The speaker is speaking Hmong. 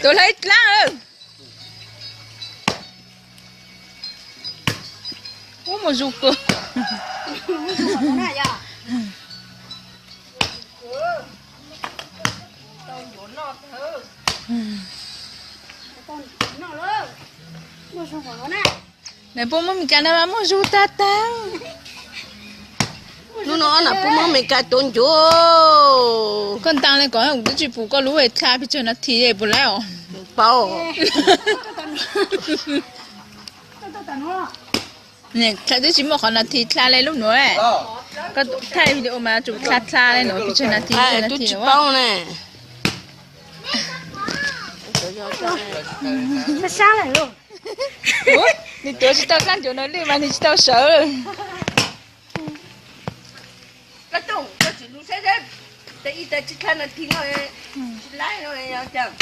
Tuav hlawv ib dlaab. Ub, muaj zug kawg. Nais phoo Moob Amelikas na mas muaj zug tag tag. Hnub no ob nam phoo Moob Amelikas tuav ncuav. Koj ntaus le kom kuv twb tsis pum koj lub dlha pes tsawg nas this es puas laib os. Paub. Twb tsis muaj qhov nas this dlha le lub nuav. Koj thaij video mas tsum dlha dlha le nuav pes tsawg nas this. Twb tsis paub ne. Nws tuav tsis tau dlaab ncuav no lwj mas nws tsis tau sawv. Koj tsis lub saib saib, ib tag tsis dlha nas this no, tsis laib no yog cas.